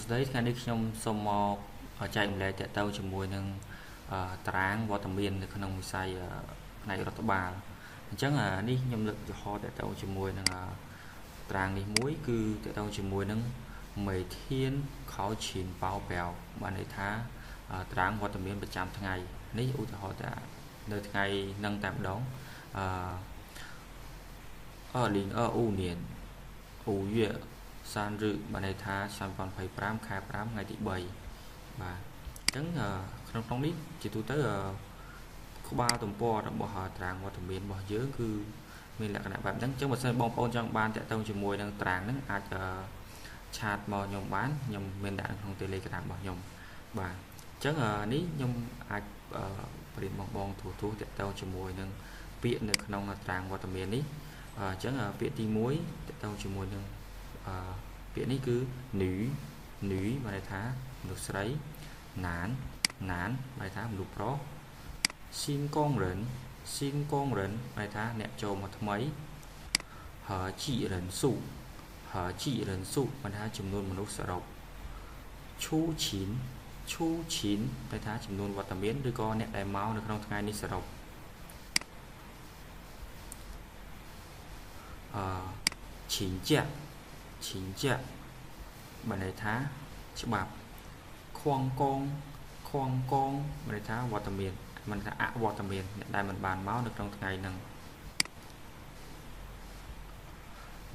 ស្តីថ្ងៃនេះខ្ញុំសូមមកចែករំលែកតទៅជាមួយនឹងតារាងវត្តមាននៅក្នុងវិស័យផ្នែករដ្ឋបាលអញ្ចឹងនេះខ្ញុំលើកឧទាហរណ៍តទៅជាមួយនឹងតារាងនេះមួយគឺតទៅជាមួយនឹងមេធានខោឈិនប៉ោប្រាវបានន័យថាតារាងវត្តមានប្រចាំថ្ងៃនេះឧទាហរណ៍ថានៅថ្ងៃនឹងតែម្ដងអ2025年5月3日បានន័យថាឆ្នាំ2025ខែ5ថ្ងៃទី3បាទអញ្ចឹងក្នុងនេះជាទូទៅក្បាលទំព័ររបស់តារាងវត្តមានរបស់យើងគឺមានលក្ខណៈបែបហ្នឹងអញ្ចឹងបើសិនបងប្អូនចង់បានតាក់ទងជាមួយនឹងតារាងហ្នឹងអាចឆាតមកខ្ញុំបានខ្ញុំមានដាក់ក្នុង Telegram របស់ខ្ញុំបាទអញ្ចឹងនេះខ្ញុំអាចបរៀនបងទូទូតាក់ទងជាមួយនឹងពាក្យនៅក្នុងតារាងវត្តមាននេះអញ្ចឹងពាក្យទី1តាក់ទងជាមួយនឹងពាក្យនេះគឺនីនីបានន័យថាមនុស្សស្រីណានណានបានន័យថាមនុស្សប្រុសស៊ីនកងរិនស៊ីនកងរិនបានន័យថាអ្នកចូលមកថ្មីហជីរិនស៊ូហជីរិនស៊ូបានថាចំនួនមនុស្សសរុបឈូឈិនឈូឈិនបានថាចំនួនវត្តមានឬក៏អ្នកដែលមកនៅក្នុងថ្ងៃនេះសរុបឈិនជាឈិនជាបានន័យថាច្បាប់ខ្វងកងខ្វងកងបានន័យថាវត្តមានមិនថាអវត្តមានអ្នកដែលមិនបានមកនៅក្នុងថ្ងៃហ្នឹង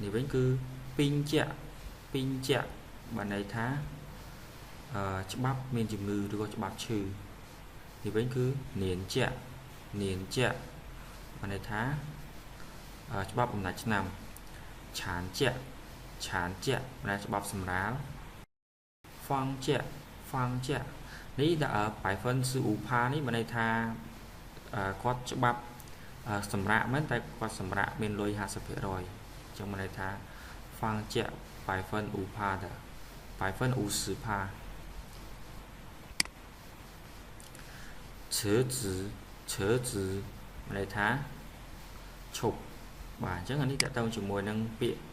នេះវិញគឺពីងជាពីងជាបានន័យថាច្បាប់មានជំងឺឬក៏ច្បាប់ឈឺនេះវិញគឺនានជានានជាបានន័យថាច្បាប់អំណាចឆ្នាំឆានជាឆានជាបានច្បាប់សម្រាលហ្វងជាហ្វងជានេះដាក់5%ផានេះបានន័យថាគាត់ច្បាប់សម្រាប់មែនតែគាត់សម្រាប់មានលុយ50%អញ្ចឹងបានន័យថាហ្វងជា5%ផាដែរ50%ផាឈើจืឈើจืបានន័យថាឈប់បាទអញ្ចឹងអានេះតកតងជាមួយនឹងពាក្យ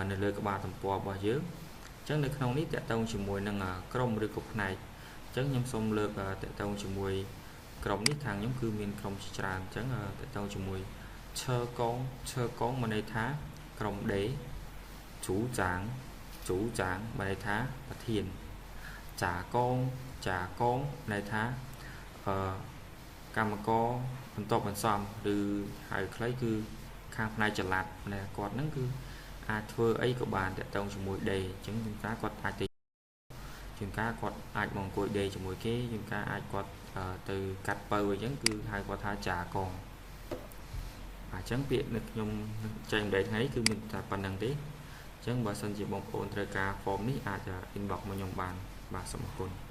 នៅលើក្បាលទំព័ររបស់យើងអញ្ចឹងនៅក្នុងនេះតកតងជាមួយនឹងក្រុមឬក៏ផ្នែកអញ្ចឹងខ្ញុំសូមលើកតកតងជាមួយក្រុមនេះខាងខ្ញុំគឺមានក្រុមជាច្រើនអញ្ចឹងតកតងជាមួយឈើកងឈើកងមានន័យថាក្រុមដេជូចាងជូចាងមានន័យថាប្រធានចាកងចាកងមានន័យថាកម្មករបន្ទាប់បន្សំឬហៅខ្លីគឺខាងផ្នែកចល័តណាគាត់ហ្នឹងគឺអាចធ្វើអីក៏បានតាក់ទងជាមួយដេអញ្ចឹងជួនកាលគាត់អាចទៅជួនកាលគាត់អាចមកអង្គុយដេជាមួយគេជួនកាលអាចគាត់ទៅកាត់ពៅអញ្ចឹងគឺហៅគាត់ថាចាកងអញ្ចឹងពាក្យនៅខ្ញុំចែករំលែកថ្ងៃនេះគឺមានតែប៉ុណ្្នឹងទេអញ្ចឹងបើសិនជាបងប្អូនត្រូវការ form នេះអាច inbox មកខ្ញុំបានបាទសូមអរគុណ។